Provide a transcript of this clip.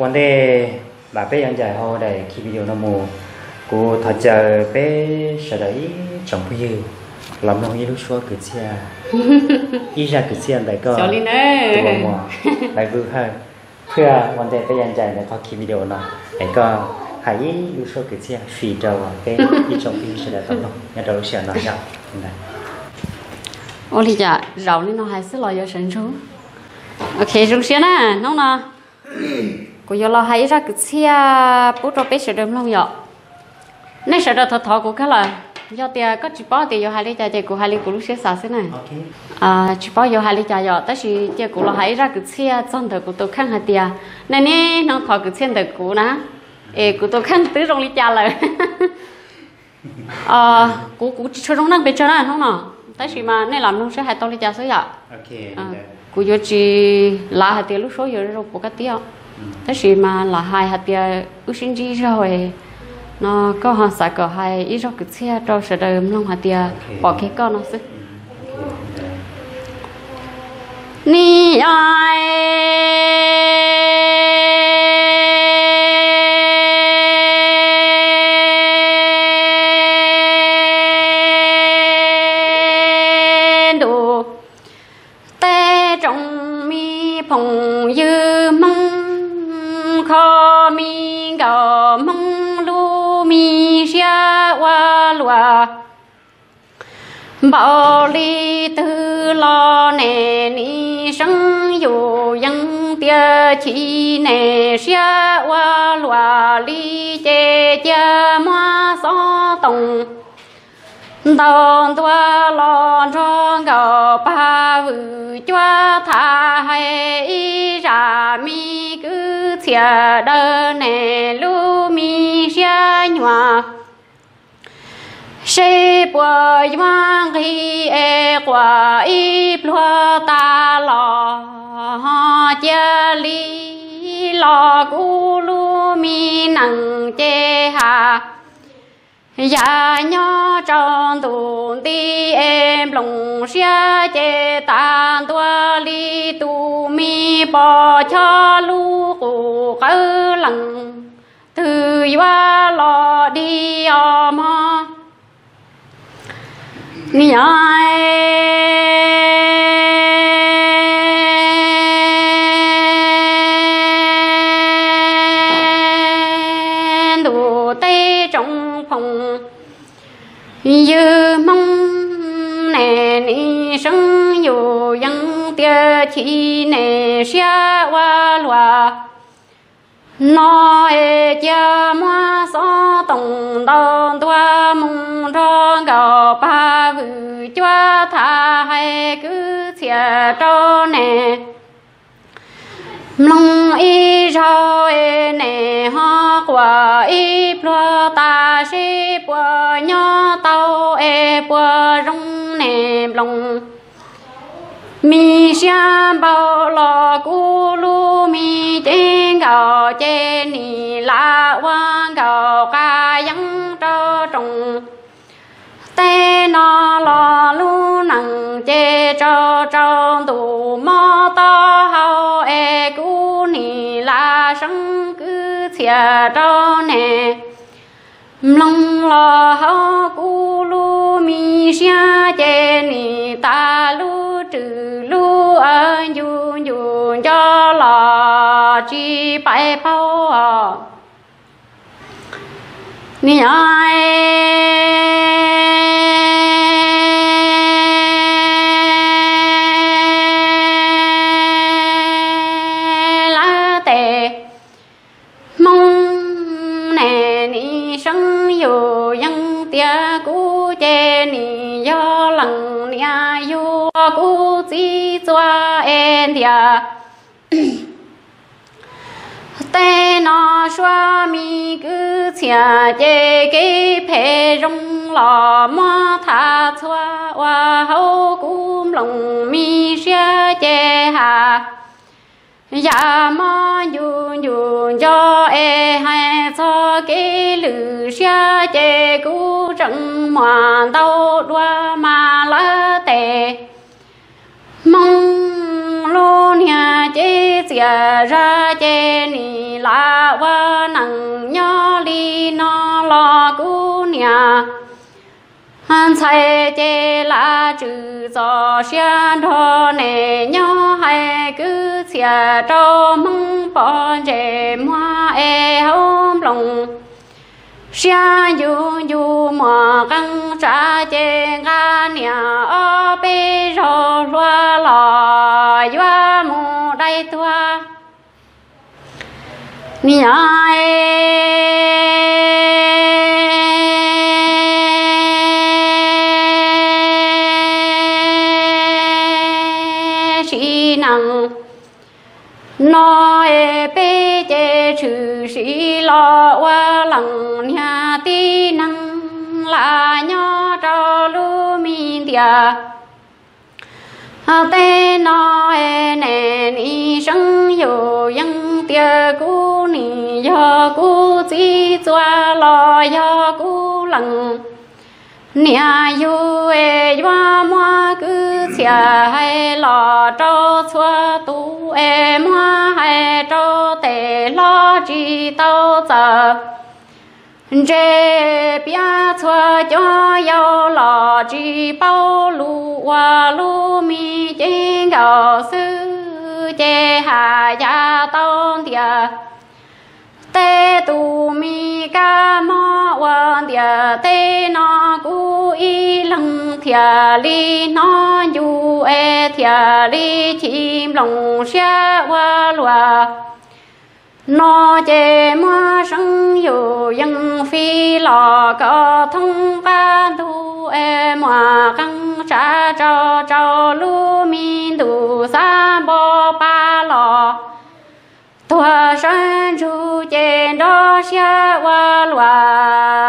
Ua ntej mam peb yuav ncaim hauv daim video no mus, kuv thov caw peb sawv daws ib tsoom phooj ywg los mloog ib lub suab kwv txhiaj, ib zaj kwv txhiaj ntawm koj, tus muam Maiv Vwj Hawj, thiab ua ntej peb yuav ncaim ntawm qhov video no es koj hais ib lub suab kwv txhiaj fij rau peb ib tsoom phooj ywg sawv daws tau mloog nyob rau lub sij hawm no yom. Ua li cas zaum li no hais xwb los yuav sawv ntsug. Ok, zoo siab na, hnub no kuv yuav los hais ib zaj kwv txhiaj pub rau peb sawv daws mloog yom. Nej sawv daws thov thov kuv kawg lawm, yog tias koj tsis paub tias yuav hais li cas ces kuv hais li kuv lub siab xav xwb na. Tsis paub yuav hais li cas yom, tab sis cia kuv los hais ib zaj kwv txhiaj txog ntawm kuv tus kheej hais tias nej niaj hnub thov kwv txhiaj ntawm kuv na, es kuv tus kheej twb zoo li cas lawm. Kuv kuv tsis tshua zoo neej pes tsawg na hnub no, tab sis mas nej lam mloog saib hais tau li cas xwb yom. Kuv yuav tsis lav hais tias lub suab yuav zoo puas koj tib, tab sis mas lam hais hais tias wb sib ntsib zaug no, koj ho xav kom hais ib zaj kwv txhiaj rau sawv daws mloog hais tias pom kiag koj no xwb. Ni ntu tej tsoom me phooj ywg Hmoob, kho me nkauj Hmoob lub me siab ua luaj. Npaum li twg los nej nim seev yus yeej tiag, chim nej siab ua luaj li ces cia muab xov tooj ntaus ntua los nrog nkauj Paj Vwm Cuab tham hais ib zaj me kwv txhiaj daws nej lub me siab nyuaj, seb puas yuav nqig es quaj ib pluag tas los. Cia li los kuv lub me neej ces ha yam nyob rau ntu nti es nplooj siab ces tas ntua li tus me pos chob lub qub qawv leej twg yuav los dig os mog. Ni ntu tej tsoom phooj ywg Hmoob, nej nim seev yus yeej tiag, chim nej siab ua luaj. No es cia muab xov tooj ntaus ntua mus nrog nkauj Paj Vwm Cuab tham hais kwv txhiaj rau nej mloog ib zaug es nej ho quaj ib pluag tas, seb puas nyob tau es puas zoo nej nplooj me siab npaum los kuv lub me cev nkauj ces nim lam ua nkauj qab yeeb rau rooj. Tej no los lub neej ces tsau tsau ntuj mob taub hau es kuv nim lam seev kwv txhiaj rau nej mloog los hauv kuv lub me siab ces nim tas lub rwg lub aw ncu ncu nco los tsis pais phau os. Ni lawv tes Hmoob, nej nim seev yus yeej tiag, kuv ces nim yog leej niam yug kuv txiv txua es ntiag. Tej no suab me kwv txhiaj ces kev phem zoo los muab tham txhua ua hauv kuv nplooj me siab ces ha yam mob ncu ncu nco es hais txog kev lwm siab ces kuv tseem muaj ntau dua mas lawv tes Hmoob lub niag cev txias zaj ces nim lam ua neej nyob li no los kuv niam ntxhais ces lam tswm txom siab nrog nej nyob hais kwv txhiaj rau Hmoob pom ntses muag es hauv nploos siab ncu ncu muaj qee tsav ces nqa niam ob peb zaug hlua los yuav mus dai tuag. Niam sib neej no es peb ces tshwm sim los ua leej niag tib neeg lam nyob rau lub me ntiaj teb no. Nej nim seev yus yeej tias kuv nim yog kuv txiv txua los yog kuv leej niam yug es yuav muab kwv txhiaj hais los rau txhua tus es muab hais rau tej hlob tsis tau txawj ntse, piav txhua cov yau los tsis paub lus ua lub me cev nkaus xwb ces haj yam tau ntiaj teb tus me kab mob ua ntiaj teb no kuv ib leeg thiaj li hnov ncu es thiaj li chim nploos siab ua luaj. No ces muaj seev yus yeej fij los kom thoob qab ntug es muaj qee tsav tso rau lub me ntuj xav npo pa los tuag sawv ntsug ces nrov siab ua luaj.